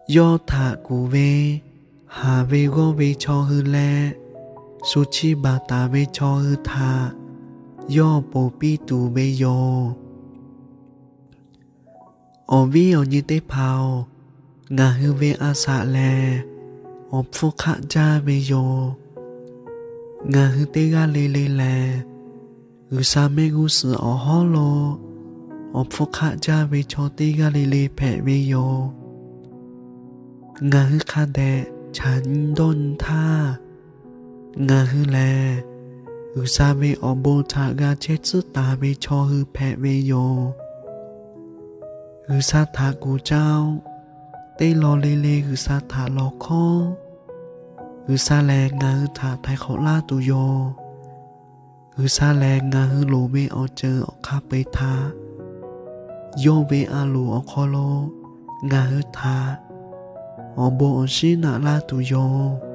Yawˇ htaꞈ kuˬ ve, haˍ ve g'awˇ ve chaw hui leh, shu chiˇ baˬ taˍ ve chaw hui htaꞈ yawˇ ponˬ piˇ tuˬ ve yoˬ. Awˬ viˉ awˬ nyi teˇ hpaˍ-oˬ, ngaˬ hui ve a shaꞈ lehˬ, awˬ hpfuhˇ hk'aˆ jaˇ ve yoˬ. Ngaˬ hui teˇ g'aˇ le le lehˬ, G'uiˬsha mehˆ g'uˇ suhˍ awˬ hawˉ lo awˬ hpfuhˇ hk'aˆ jaˇ ve chaw teˇ g'aˇ le le hpehꞈ ve yoˬ. Ngaˬ hui hk'a dehꞈ chaꞈ nyi dawˇ nyi htaˇ, ngaˬ hui lehˬ G'uiˬsha ve awˬ bon htaꞈ g'a chehˇ tcuhˉ taˍ ve chaw hui hpehꞈ ve yoˬ. G'uiˬsha htaꞈ kuˬ caˇ-oˆ. Teˇ law le le G'uiˬsha htaꞈ lawˬ hkawˉ. G'uiˬsha lehˬ ngaˬ hui htaꞈ htaiˍ hk'awꞈ laˇ tuˬ yoˬ. G'uiˬsha lehˬ ngaˬ hui loˍ ve awˬ ceuˬ awˬ hk'a peu-eˬ htaꞈ yawˇ ve a loˍ awˬ hk'aw lo ngaˬ hui htaꞈ awˬ bon awˬ shinˉ naꞈ laˇ tuˬ yoˬ.